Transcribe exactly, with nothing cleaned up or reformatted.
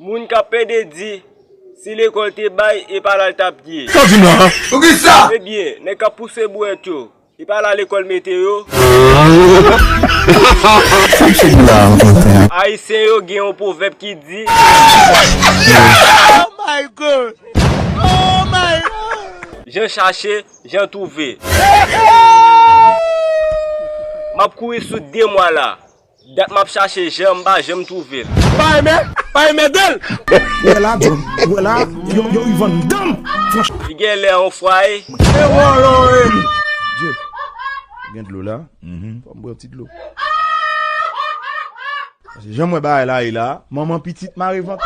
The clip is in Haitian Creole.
Moun k ap pede di, si lekòl te bay, e pa la l t ap ye. Sa w di m la? Poukisa? Ebyen, nèg k ap pouse bwèt yo, e pa la lekòl mete yo. Ayisyen yo gen yon pwovèb ki di, Oh my God! Oh my God! Jan chache, jan twouve. M ap kouri sou de mwa la. Dat m ap chache jan m pa janm twouve l. Pa renmen, pa renmen de l. Ou wè la, John, ou wè la, yo, yo Ivan dan m. Franch. Li gen lè yon fwaye. E wòlò, e. Dye. Gen dlo la? Fò m bwè yon ti dlo. Paske jan m wè bagay la ye la, manman pitit mare vant.